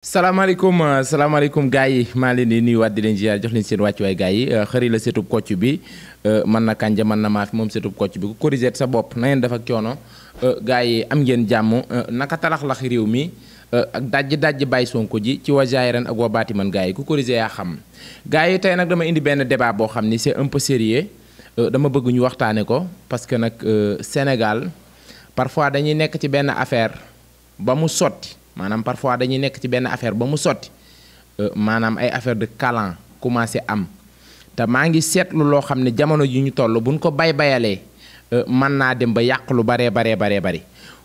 salaamaaleykum gars yi maa leen di nuyuwaat di leen ziar jox leen seen wàccuwaay gars yi xëri la setub kocc bi mën na kànja mën na maaf moom setub kocc bi ku corriger sa bopp na ngeen def ak coono gars yi am ngeen jàmm naka talax-lax réew mi ak dajj bàyyi sonko ji ci wa jaayiran ak wa baati man gars yi ku corriger yaa xam gars yi tey nag dama indi benn débat boo xam ni c'est un peu sérieux dama bëgg ñu waxtaane ko parce que nag Sénégal parfois dañuy nekk ci benn affaire ba mu sotti maanaam parfois dañuy nekk ci benn affaire ba mu sotti maanaam ay affaire de calan commencé am te maa ngi seetlu loo xam ne jamono ji ñu toll buñ ko bayalee mën naa dem ba yàq lu baree bari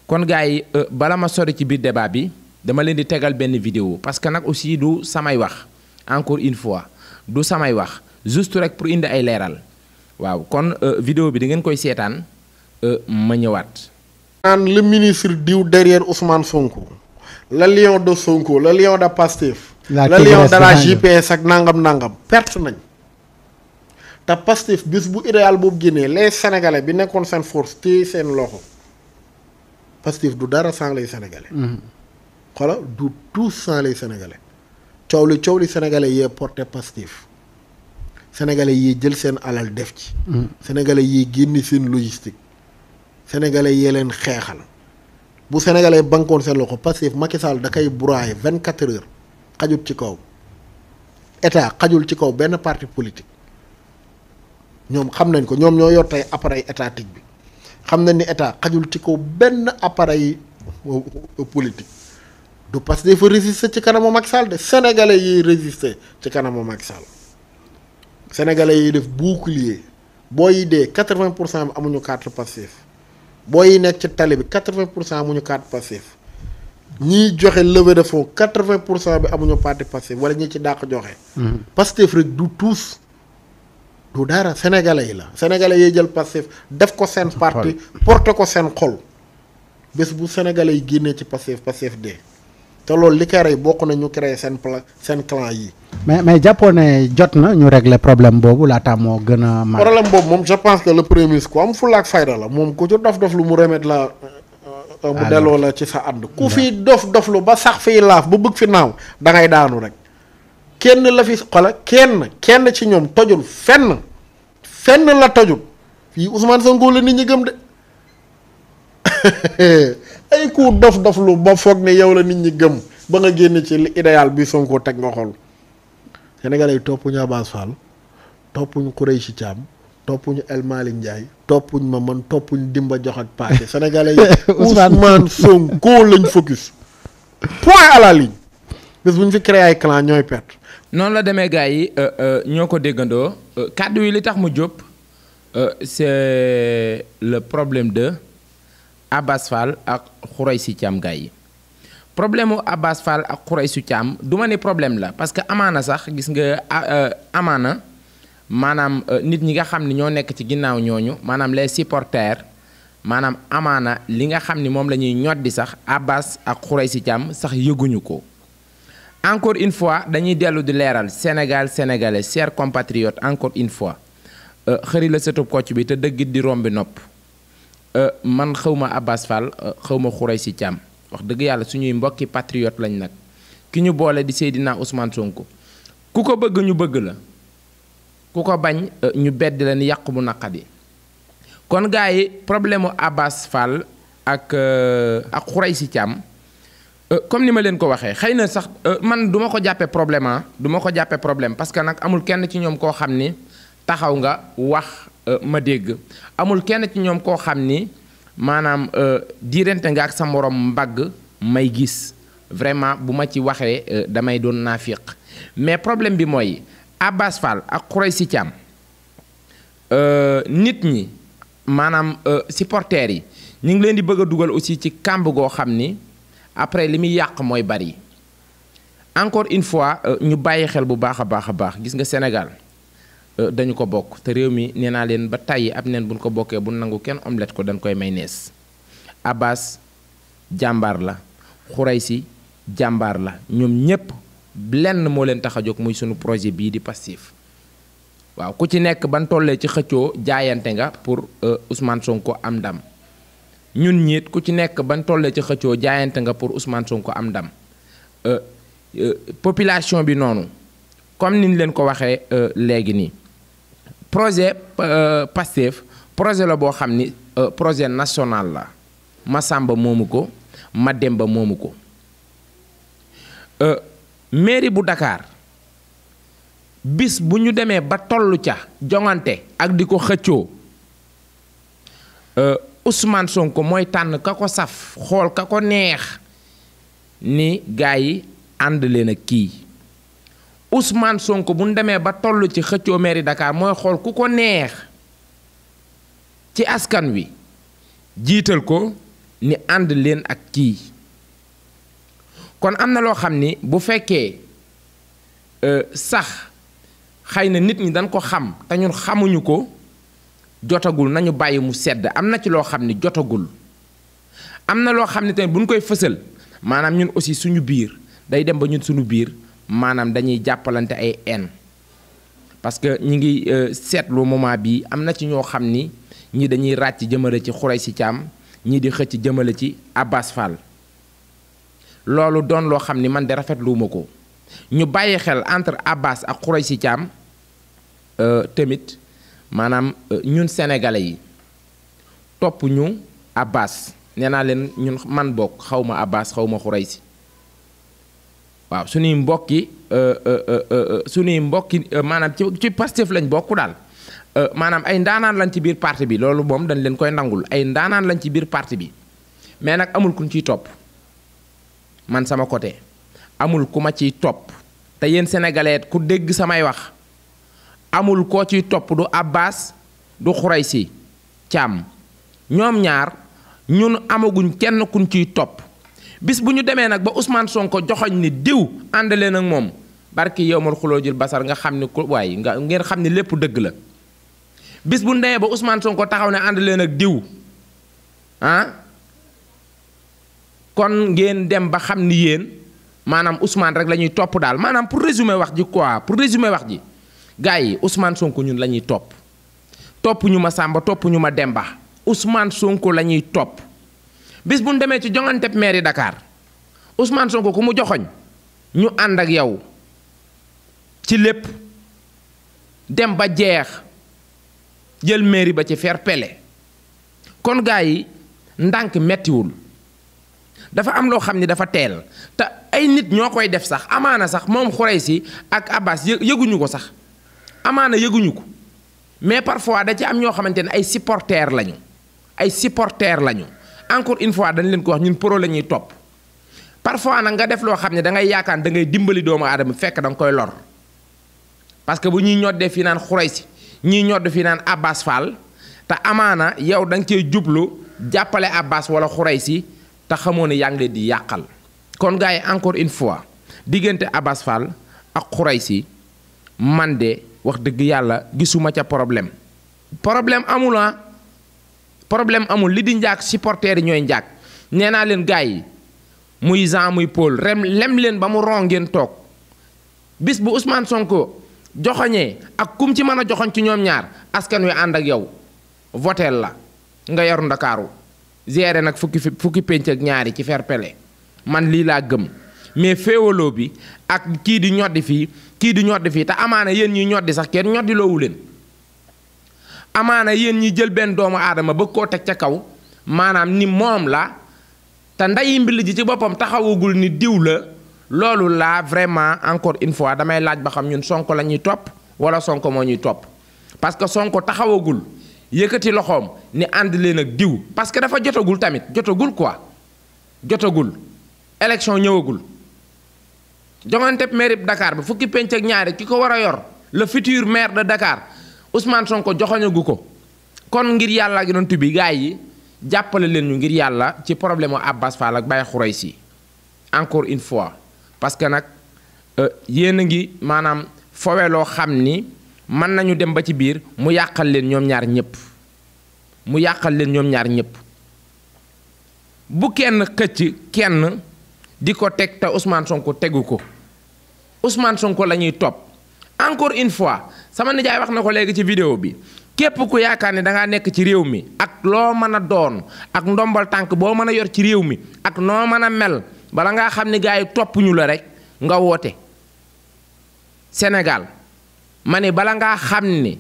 kon gars yi bala ma sori ci biir débat bi dama leen di tegal benn vidéo parce que nag aussi du samay wax encore une fois du samay wax juste rek pour indi ay leeral waaw kon vidéo bi da ngeen koy seetaan ma ñëwaat. naan le ministre diw derrière Ousmane Sonko. le lion de Sonko le lion de Pastef le lion de la JPS ak nangam perte nañ te Pastef bis bu idéal boobu génnee les sénégalais bi nekkoon seen force téye seen loxo Pastef du dara sans les sénégalais. xoolal du tout sans les sénégalais coow li sénégalais yee porté Pastef sénégalais yee jël seen alal def ci. sénégalais yee génne seen logistique sénégalais yee leen xeexal. bu sénégalais bankoon seen loxo Pastef Macky Sall da koy broyer 24 heures xajul ci kaw état xajul ci kaw benn parti politique ñoom xam nañ ko ñoom ñoo yor tey appareil étatique bi xam nañ ni état xajul ci kaw benn appareil politique du Pastef fa résister ci kanamu Macky Sall de sénégalais yiy résister ci kanamu Macky Sall sénégalais yiy def bouclier boo yi dee 80% bi amuñu carte Pastef booy yi nekk ci tali bi 80% amuñu carte Pastef ñiy joxe levée de fonds 80% bi amuñu parti Pastef wala ñi ci dàq joxe. Pastef rek du tous du dara sénégalais yi la sénégalais yi jël Pastef def ko seen parti porté ko seen xol bés bu sénégalais yi génnee ci Pastef dee te loolu li koy rey bokk na ñu créé seen clan yi. mais jàppoo ne jot na ñu régler problème boobu laata moo gën a. problème boobu moom je pense que le premier ministre ku am fulla ak fayda la moom ku ci dof lu mu remettre la. mu delloo la ci sa ànd. ku fi dof lu ba sax fiy laaf ba bëgg fi naaw da ngay daanu rek. kenn la fi xola kenn ci ñoom tojul fenn la tojul fii Ousmane Sonko la nit ñi gëm de ay ku dof lu ba foog ne yow la nit ñi gëm ba nga génn ci li idéal bi Sonko teg nga xool. Sénégalais yi toppuñu Abass Fall toppuñu Khoureychi Thiam toppuñu El Malick Ndiaye toppuñu ma man toppuñu Dimba Jox ak Pathé Sénégalais yi Ousmane Sonko lañ focus point à la ligne bés bu ñu fi créé ay clan ñooy perte. noonu la demee gars yi ñoo ko déggandoo kàddu yi li tax mu jóg c'est le problème de Abass Fall ak Khoureychi Thiam gars yi. problème mu Abass Fall ak Khoureychi Thiam du ma ne problème la parce que amaana sax gis nga amaana maanaam nit ñi nga xam ni ñoo nekk ci ginnaaw ñooñu maanaam les supporters maanaam amaana li nga xam ni moom la ñuy ñoddi sax Abass ak Khoureychi Thiam sax yëguñu ko. encore une fois dañuy dellu di leeral Sénégal sénégalais chers compatriotes encore une fois xëri la setub kocc bi te dëggit di rombi nopp man xawma Abass Fall xawma Khoureychi Thiam. wax dëgg yàlla suñuy mbokki patriote lañ nag ki ñu boole di Seydina Ousmane Sonko ku ko bëgg ñu bëgg la ku ko bañ ñu bedd la ni yàq bu naqadi kon gars yi problème mu Abass Fall ak Khoureychi Thiam comme ni ma leen ko waxee xëy na sax man du ma ko jàppee problème parce que nag amul kenn ci ñoom koo xam ni taxaw nga wax ma dégg amul kenn ci ñoom koo xam ni maanaam diirante nga ak sa morom mbagg may gis vraiment bu ma ci waxee damay doon naafiq mais problème bi mooy Abass Fall ak Khoureychi Thiam nit ñi maanaam supporters yi ñu ngi leen di bëgg a dugal aussi ci kàmb goo xam ni après li muy yàq mooy bari encore une fois ñu bàyyi xel bu baax a baax gis nga Sénégal dañu ko bokk te réew mi nee naa leen ba tàyyi ab neen buñ ko bokkee bu nangu kenn omelette ko dañ koy may nees Abass jàmbaar la Khoureychi jàmbaar la ñoom ñépp lenn moo leen tax a jóg muy sunu projet bii di Pastef waaw ku ci nekk ban tollee ci xëccoo jaayante nga pour Ousmane Sonko am ndam ñun ñiit ku ci nekk ban tollee ci xëccoo jaayante nga pour Ousmane Sonko am ndam population bi noonu comme niñ leen ko waxee léegi nii projet Pastef projet la boo xam ni projet national la Massamba moomu ko Mademba moomu ko mairie bu Dakar bis bu ñu demee ba tollu ca joŋante ak di ko xëccoo Ousmane Sonko mooy tànn ka ko saf xool ka ko neex ni gaa yi ànd leen ak kii Ousmane Sonko bu ñu demee ba toll ci xëccoo mairie Dakar mooy xool ku ko neex ci askan wi jiital ko ni ànd leen ak kii kon am na loo xam ni bu fekkee sax xëy na nit ñi dañ ko xam te ñun xamuñu ko jotagul nañu bàyyi mu sedd am na ci loo xam ni jotagul am na loo xam ne tamit bu ñu koy fësal maanaam ñun aussi suñu biir day dem ba ñun suñu biir maanaam dañuy jàppalante ay haine parce que ñi ngi seetlu moment bii am na ci ñoo xam ni ñii dañuy ràcc jëmale ci Khoureychi Thiam ñii di xëcc jëmale ci Abass Fall loolu doon loo xam ni man de rafetluwuma ko ñu bàyyi xel entre Abass ak Khoureychi Thiam tamit maanaam ñun sénégalais yi topp ñu Abass nee naa leen ñun man bokk xaw ma Abass xaw ma Khoureychi waaw suñuy mbokki maanaam ci Pastef lañ bokk daal maanaam ay ndaanaan lañ ci biir parti bi loolu moom dañ leen koy nangul ay ndaanaan lañ ci biir parti bi mais nag amul kuñ ciy topp man sama côté amul ku ma ciy topp te yéen sénégalais ku dégg samay wax amul koo ciy topp du Abass du Khoureychi Thiam ñoom ñaar ñun amaguñ kenn kuñ ciy topp bis bu ñu demee nag ba Ousmane Sonko joxoñ ni diw àndalee nag moom barki yow mal xuloo jël basar nga xam ni ku waaye ngeen xam ni lépp dëgg la bis bu ñu demee ba Ousmane Sonko taxaw ne àndalee nag diw kon ngeen dem ba xam ni yéen maanaam Ousmane rek la ñuy topp daal maanaam pour résumer wax ji quoi pour résumer wax ji gars yi Ousmane Sonko ñun la ñuy topp ñu ma Samba topp ñu ma Demba Ousmane Sonko la ñuy topp bis bu ñu demee ci joŋante mairie Dakar Ousmane Sonko ku mu joxoñ ñu ànd ak yow ci lépp dem ba jeex jël mairie ba ci fair play kon gars yi ndànk mettiwul dafa am loo xam ni dafa teel te ay nit ñoo koy def sax amaana sax moom Khoureychi ak Abass yëguñu ko sax amaana yëguñu ko mais parfois da ci am ñoo xamante ne ay supporters lañu encore une fois dañ leen ko wax ñun pro la ñuy topp parfois nag nga def loo xam ne da ngay yaakaar da ngay dimbali doomu aadama fekk da nga koy lor parce que bu ñuy ñoddee fii naan Khoureychi ñii ñodd fii naan Abass Fall te amaana yow da nga cee jublu jàppale Abass wala Khoureychi te xamoo ne yaa ngi leen di yàqal kon gars yi encore une fois diggante Abass Fall ak Khoureychi man de wax dëgg yàlla gisuma ca problème amul li di njaag supporters yi ñooy njaag nee naa leen gars yi muy Jean muy Paul lem leen ba mu ron ngeen toog bis bu Ousmane Sonko joxoñee ak kum ci mën a joxoñ ci ñoom ñaar askan wi ànd ak yow voteel la nga yor Ndakaaru gérer nag fukki pénc ak ñaari ci fair play man lii laa gëm mais féewaloo bi ak kii di ñoddi fii te amaana yéen ñi ñoddi sax kenn ñoddi loowu leen amaana yéen ñi jël benn doomu aadama bëgg koo teg ca kaw maanaam ni moom la te ndeyi mbill ji ci boppam taxawagul ni diw la loolu laa vraiment encore une fois damay laaj ba xam ñun Sonko la ñuy topp wala Sonko moo ñuy topp parce que Sonko taxawagul yëkkati loxoom ni ànd leen ak diw parce que dafa jotagul élection ñëwagul joŋante mairie Dakar bi fukki penc ak ñaari ki ko war a yor le futur maire de Dakar Ousmane Sonko joxoñagu ko kon ngir yàlla ak yonent bi gars yi jàppale leen ñu ngir yàlla ci problème mu Abass Fall ak Baye Khoureychi encore une fois parce que nag yéen a ngi maanaam fowe loo xam ni mën nañu dem ba ci biir mu yàqal leen ñoom ñaar ñëpp bu kenn xëcc kenn di ko teg te Ousmane Sonko tegu ko Ousmane Sonko la ñuy topp encore une fois sama nijaay wax na ko léegi ci vidéo bi képp ku yaakaar ne da ngaa nekk ci réew mi ak loo mën a doon ak ndombal tànk boo mën a yor ci réew mi ak noo mën a mel bala ngaa xam ni gars yi topp ñu la rek nga woote Sénégal ma ne bala ngaa xam ne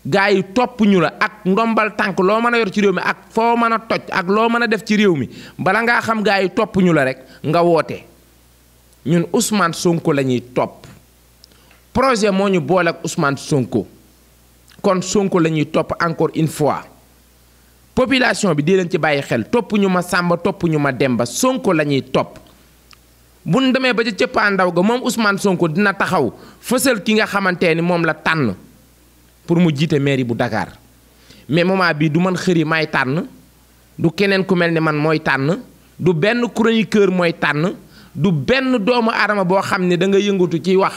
gars yi topp ñu la ak ndombal tànk loo mën a yor ci réew mi ak foo mën a toj ak loo mën a def ci réew mi bala ngaa xam gars yi topp ñu la rek nga woote ñun Ousmane Sonko la ñuy topp projet moo ñu boole ak Ousmane Sonko kon Sonko la ñuy topp encore une fois population bi di leen ci bàyyi xel topp ñu ma Samba topp ñu ma Demba Sonko la ñuy topp bu ñu demee ba ca cëppaandaw ga moom Ousmane Sonko dina taxaw fësal ki nga xamante ni moom la tànn pour mu jiite mairie bu Dakar mais moment bii du man xëri may tànn du keneen ku mel ni man mooy tànn du benn chroniqueur mooy tànn du benn doomu aadama boo xam ne da nga yëngatu ci wax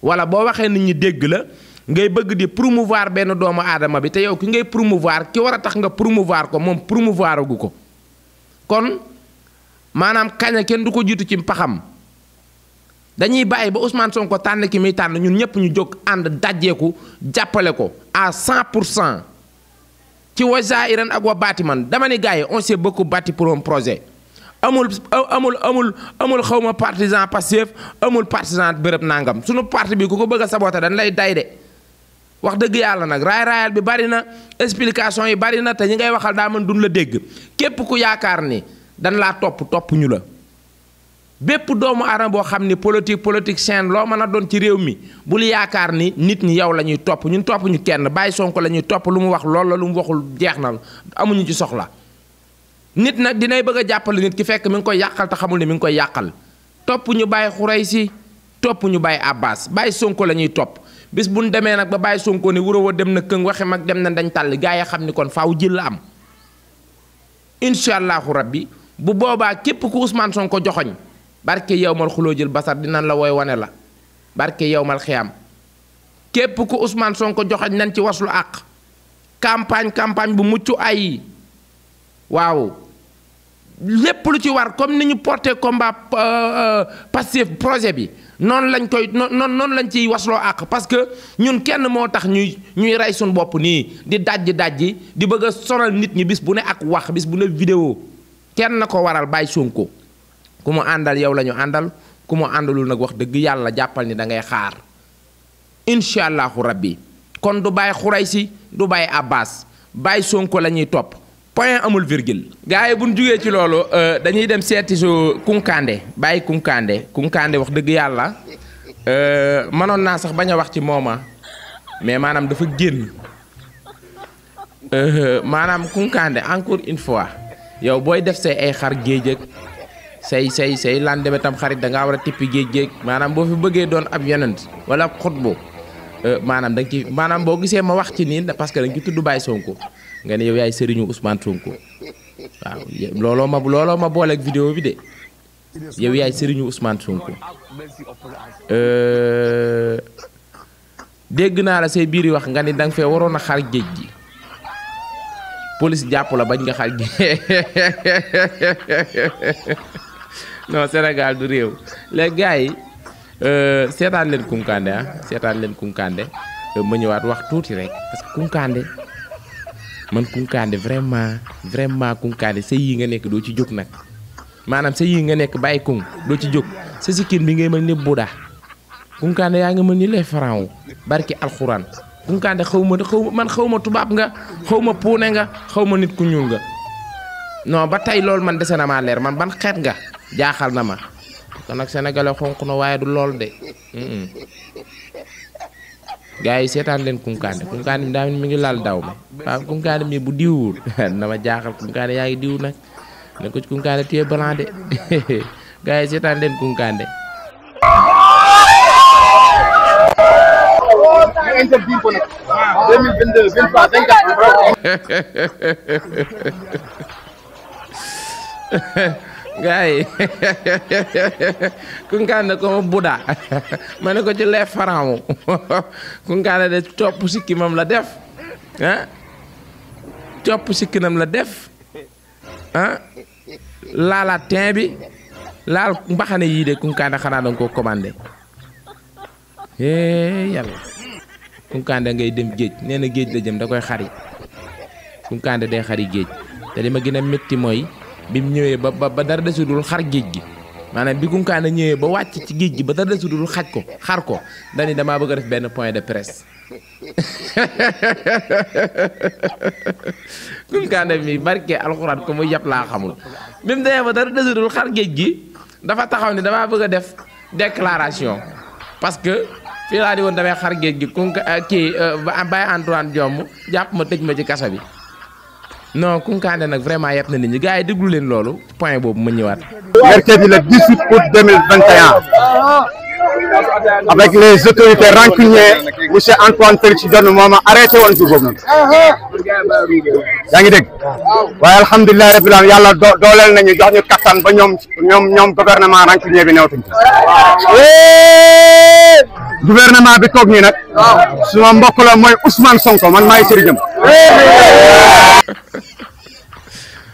wala boo waxee nit ñi dégg la ngay bëgg di promouvoir benn doomu aadama bi te yow ki ngay promouvoir ki war a tax nga promouvoir ko moom promouvoir agu ko kon maanaam kaña kenn du ko jiitu ci paxam dañuy bàyyi ba Ousmane Sonko tànn ki muy tànn ñun ñëpp ñu jóg ànd dajjeeku jàppale ko à 100% ci wa zaahiran ak wa baatiman dama ne gars yi on s'est beaucoup battu pour un projet amul xawma partisan Pastef amul partisan bërëb nangam sunu parti bi ku ko bëgg a saboter dañ lay day de wax dëgg yàlla nag raay-raayal bi bari na explication yi bari na te ñi ngay waxal daa mën duñ la dégg képp ku yaakaar ni dañ laa topp ñu la bépp doomu aadama boo xam ni politique chaîne loo mën a doon ci réew mi bul yaakaar ni nit ñi yow la ñuy topp ñun topp ñu kenn bàyyi Sonko la ñuy topp lu mu wax loolu la lu mu waxul jeex na amuñu ci soxla nit nag dinay bëgg a jàppale nit ki fekk mi ngi koy yàqal te xamul ne mi ngi koy yàqal topp ñu bàyyi Khoureysi topp ñu bàyyi Abbas bàyyi Sonko la ñuy topp bis bu ñu demee nag ba bàyyi Sonko ni wuro wa dem na këng waxe mag dem na dañ tàll gaa yi xam ni kon faaw jël la am incha allahu rabbi bu boobaa képp ku Ousmane Sonko joxoñ barke yow mal xuloo jël basar dinañ la wooy wane la barke yow mal xiyaam képp ku Ousmane Sonko joxoñ nañ ci waslu àq campagne bu mucc ay waaw lépp lu ci war comme ni ñu porté combat Pastef projet bi noonu lañ koy noonu lañ ciy wasloo àq parce que ñun kenn moo tax ñuy rey suñu bopp nii di dajji di bëgg a sonal nit ñi bis bu ne ak wax bis bu ne vidéo kenn na ko waral bàyyi Sonko ku mu àndal yow la ñu àndal ku mu àndalul nag wax dëgg yàlla jàppal ni da ngay xaar incha allahu rabbi kon du bàyyi Khoureysi du bàyyi Abbas bàyyi Sonko la ñuy topp point amul virgule. gars yi bu ñu jugee ci loolu dañuy dem seeti su Kunkandé bàyyi Kunkandé wax dëgg yàlla mënoon naa sax bañ a wax ci mooma mais maanaam dafa génn maanaam Kunkandé encore une fois yow booy def say ay xar géej ak say lendemain tam xarit da ngaa war a tippi géej maanaam boo fi bëggee doon ab yonent wala ab xutbu maanaam da nga ci maanaam boo gisee ma wax ci nii parce que da nga ci tudd Baye Sonko nga ne yow yaay sëriñu Ousmane Sonko waaw looloo ma booleeg vidéo bi de yow yaay sëriñu Ousmane Sonko dégg naa la say biir yi wax nga ni da nga fee waroon a xar géej gi police jàpp la bañ nga xar géej non Sénégal du réew léegi gars yi seetaan leen Kunkandé ma ñëwaat wax tuuti rek parce que Kunkandé vraiment Kunkandé sa yii nga nekk doo ci jóg nag maanaam sa yii nga nekk bàyyi kung doo ci jóg sa sikkin bi ngay mel ni Buda Kunkandé yaa nga mel ni les pharaons barki alxuraan Kunkandé xaw ma tubaab nga xaw ma puune nga xaw ma nit ku ñuul nga non ba tey loolu man dese na maa leer man ban xeet nga jaaxal na ma kon nag sénégalais xonq na waaye du lool de gars yi seetaan leen Kunkandé mi daa mi ngi laal daw mi waaw Kunkandé mi bu diwul na ma jaaxal Kunkandé yaa ngi diw nag ne ko ci Kunkandé téye blanc de gars yi seetaan leen Kunkandé interdire ko nag 2022 23 24 gars yi Kunkandé ko ma Buda ma ne ko ci les pharaons Kunkandé de topp sikkimam la def topp sikkinam la def laalaat teen bi laal mbaxane yii de Kunkandé xanaa danga koo commandé yàlla Kunkandé ngay dem géej nee na géej la jëm da koy xari Kunkandé day xari géej te li ma gën a métti mooy bi mu ñëwee ba dara desul xar géej gi maanaam bi Kounkandé ñëwee ba wàcc ci géej gi ba dara su dul xaj ko xar ko dani damaa bëgg a def benn point de presse Kounkandé mi barke alxuraan ko muy yàpp laa xamul bi mu demee ba dara desul xar géej gi dafa taxaw ni damaa bëgg a def déclaration parce que fii laa di woon damay xar géej gi kii Baye Antoine Diome jàpp ma tëj ma ci kaso bi non Kounkandé nag vraiment yàpp na nit ñi gars yi déglu leen loolu point boobu ma ñëwaat. mercredi le 18 août 2021 avec les autorités rancunières monsieur Antoine Félix Diome moo ma arrêté woon fi boobu yaa ngi dégg waaye alhamdulilah rabbil alamin yàlla dooleel nañu jox ñu kattan ba ñoom gouvernement rancunier bi newtuñ gouvernement bi toog nii nag suma mbokk la mooy Ousmane Sonko man maay sëriñam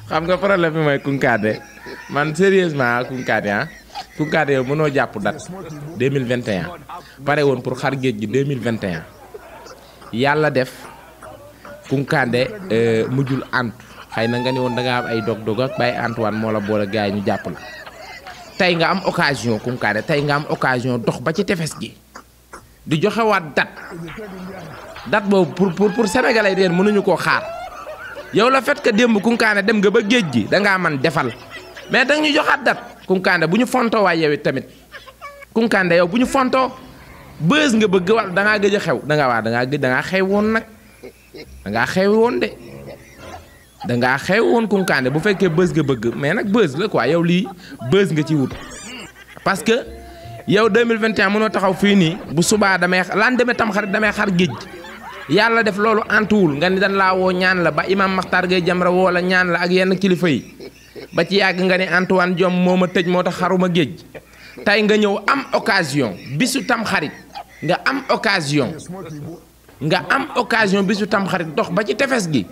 xam nga problème bi mooy Kounkandé man sérieusement Kounkandé yow mënoo jàpp date 2021 pare woon pour xar géej gi 2021 yàlla def Kounkandé mujjul antu xëy na nga ni woon da nga am ay dog-dog ak Baye Antoine moo la boole gars yi ñu jàpp la tey nga am occasion Kounkandé tey nga am occasion dox ba ci tefes gi di joxewaat date boobu pour sénégalais yi mënuñu koo xaar yow la fait que démb Kounkandé dem nga ba géej gi da ngaa man defal mais da nga ñu joxaat date Kounkandé bu ñu fontoo waay yow it tamit Kounkandé yow bu ñu fontoo bës nga bëgg wala da ngaa gëj a xew da ngaa xew woon nag da ngaa xew woon de da ngaa xew woon Kounkandé bu fekkee bës nga bëgg mais nag bës la quoi yow lii bës nga ci wut parce que yow 2021 mënoo taxaw fii nii bu subaa lan demee tam xarit damay xar géej yàlla def loolu antuwul nga ni dañ laa woo ñaan la ba imam Makhtar Gueye Jamra woo la ñaan la ak yenn kilifa yi ba ci yàgg nga ni Antoine Diome moo ma tëj moo tax xaruma géej tey nga ñëw am occasion bisu tam xarit nga am occasion bisu tam xarit dox ba ci tefes gi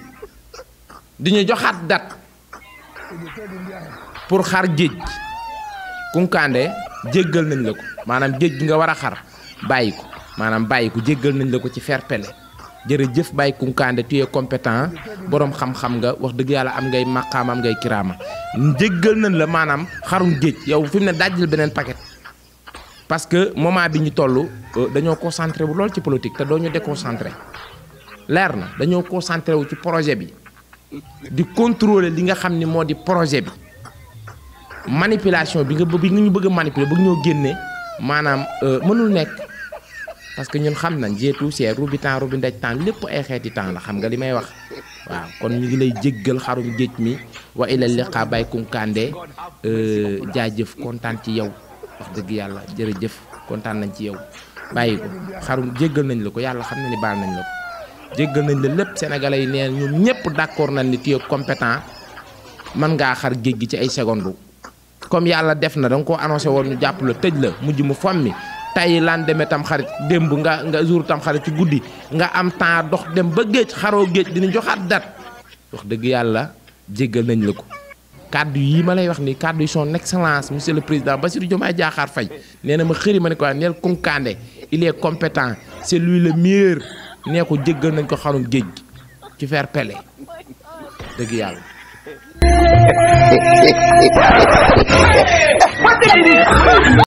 di ñu joxaat date pour xar géej Kounkandé jéggal nañ la ko maanaam géej gi nga war a xar bàyyi ko jéggal nañ la ko ci fair play jërëjëf Baye Kounkandé tu es compétent boroom xam-xam nga wax dëgg yàlla am ngay maqaam am ngay kiraama jéggal nañ la maanaam xarum géej yow fi mu ne dajjil beneen paquet parce que moment bi ñu toll dañoo concentré wu lool ci politique te doo ñu déconcentré leer na dañoo concentré wu ci projet bi di contrôler li nga xam ni moo di projet bi manipulation bi nga ñu bëgg a manipuler bëgg ñoo génne maanaam mënul nekk parce que ñun xam nañ jeetu see rubi temps rubi ndaj temps lépp ay xeeti temps la xam nga li may wax waaw kon ñu ngi lay jéggal xarum géej mi wa ila liqa Baye Kounkandé jaajëf kontaan ci yow wax dëgg yàlla jërëjëf kontaan nañ ci yow bàyyi ko xarum jéggal nañ la ko yàlla xam na ni baal nañ la ko jéggal nañ la lépp sénégalais yi neen ñoom ñëpp d'accord nañ ni tu es compétent mën ngaa xar géej gi ci ay secondes comme yàlla def na da nga koo annoncé woon ñu jàpp la tëj la mujj mu fommi tey lan demee tam xarit démb nga jour tam xarit ci guddi nga am temps dox dem ba géej xaroo géej dina joxaat date wax dëgg yàlla jéggal nañ la ko kàddu yi ma lay wax ni kàddu yi son excellence monsieur le président Bassirou Diomaye Diakhar Faye nee na ma xëri ma ne ko neel Kounkandé il est compétent c'est lui le meilleur nee ko jéggal nañ ko xarum géej gi ci fair play dëgg yàlla